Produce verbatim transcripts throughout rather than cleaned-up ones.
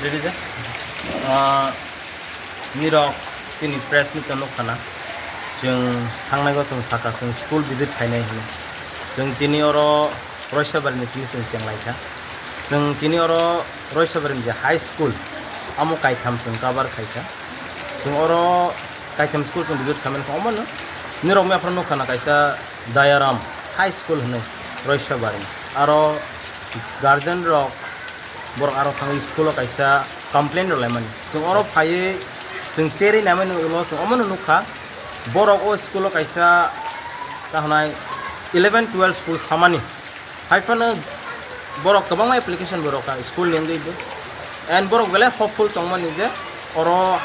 Ready de? Ah, nirok chini press meet no nukha na. Chwng thangnai o chwng sakha chwng school visit khainai hinwi. Chwng tini oro Roisabari ni chini chwng chenglaikha. Chwng tini oro Roisabari ni je high school, amo kaitham chwng cover khaikha. Chwng oro kaitham school chwng visit khaimani kha omono. Nirok mia phano nukha na kaisa Dayaram High School hinwi Roisabari. Aro guardian rok borok aro thangwi school o kaisa complain rwlaimani. Chwng oro phaiwi chwng cherwi naimani ulo chwng omono nukha. Borok o school o kaisa ta hwnai eleven twelve school samani. Hai phano borok kwbangma application bo rwkha school ni wngwi bo. And borok belai hopeful tongmani je oro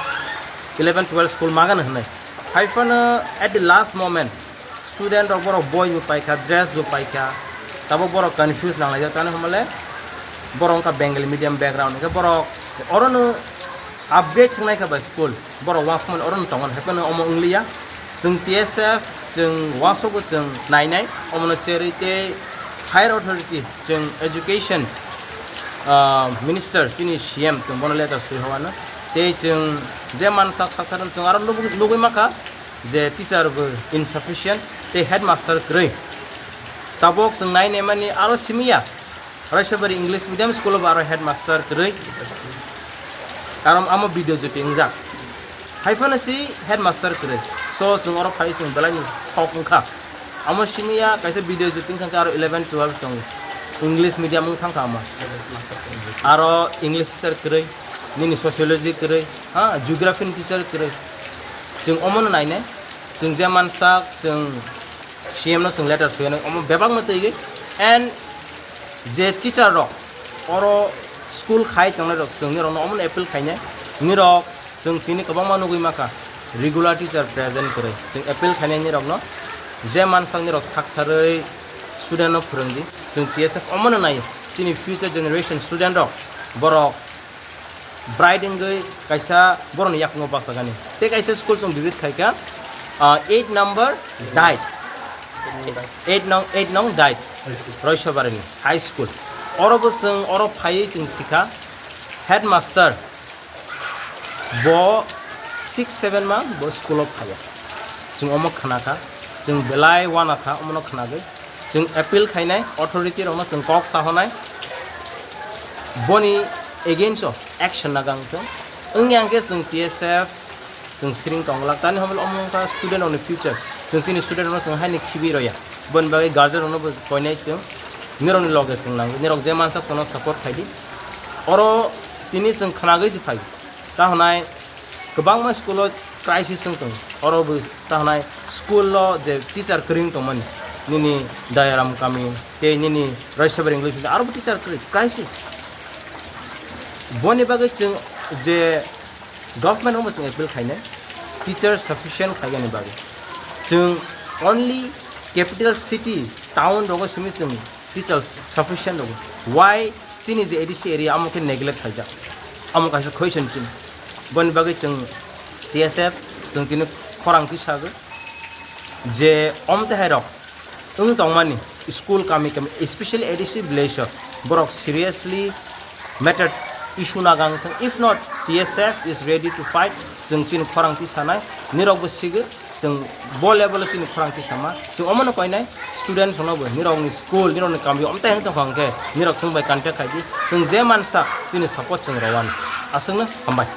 eleven twelve school magan hwnwi. Hai phano at the last moment student rok borok boi bo paikha, dress bo paikha, tabuk borok confuse nanglaijak, tani hwnmale borok wngkha Bengali medium background, hwnkhe borok orono upgrade swngnaikha bai school, borok uansukmani orono tongo, hai phano omo wngliya. Chwng T S F chwng uansukgo chwng nainai, omono cherwi tei higher authority chwng education, ah, minister chini C M chwng bono letter swi howano, tei chwng je mansak sakharno chwng aro nugwi nugwi mankha. Je teacher bo insufficient tei headmaster kwrwi. Tabuk chwng nai naimani aro simiya, Raisabari English Medium School o bo aro headmaster kwrwi, karon amo video jyoti wngjak. Hai phano si headmaster kwrwi. So chwng oro phai chwng belai ni sok wngkha. Amo simiya kaisa video jyoti wngkha aro eleven twelve tongo. English medium wng thangkha amo. Aro English teacher kwrwi, nini sociology kwrwi, ha, geography ni teacher kwrwi. Chwng omono nainai, chwng je mansak, chwng C M no chwng letter swiyanai, omo bebakno twiwi. And je teacher rok oro school khai tongnai rok, chwng nirokno omono appeal khainai, nirok chwng tini kwbangma nugwi mankha, regular teacher present kwrwi. Chwng appeal khainai nirokno, je mansak nirok saktharwi student no phwrwngdi, chwng T S F omono naio, chini future generation student rok, borok bright wngwi kaisa borokni yakungo bachagani. Tei kaisa school chwng visit khaikha, ah, eight number Dait. Eight nong, eight nong Dait. Roisobarini high school. Oro bo chwng oro phaiwi chwng sikha headmaster. Bo six seven ma bo school o phaiya. Chwng omo khnakha. Chwng belai uanakha omono khnagwi. Chwng appeal khainai, authority rokno chwng kok sahonai, boni against o action nagang thung. Wngya hwnkhe chwng T S F chwng siring tongwlak. Tani hwnba omo wngkha student rokni future. Chwng chini student rokno chwng haino khibi roya. Boni bagwi guardian rokno bo koinai chwng. Nirokni loge chwng nango. Nirok je mansak chwngno support khaidi. Oro tini chwng khnagwi se phai. Ta hwnai kwbangma school o crisis wng tong. Oro bo ta hwnai school o je teacher kwrwng tongmani, nini Dayaram kami tei nini Raisabari English Medium aro bo teacher kwrwi crisis. Boni bagwi chwng je government rokno chwng appeal khainai teacher sufficient khaigani bagwi. Chwng only capital city town rogo simi chwng teacher sufficient rogo. Why? Chini je A D C area amo khe neglect khaijak, amo kaisa question chini. Boni bagwi chwng T S F chwng tini khorang tisagwi je omo tei hai rok wng tongmani school kami kami, especially A D C village o borok seriously matter issue nagang thung. If not, T S F is ready to fight. Chwng chini khorang tisanai, nirok bo sigwi. Chwng bo level o chini khorang tisama, chwng omono koinai student rokno bo nirokni school, nirokni kami omtai hwng tongkha hwnkhe nirok chwng bai contact khaidi, chwng je mansa chini support chwng rwani. Aswkno hambai.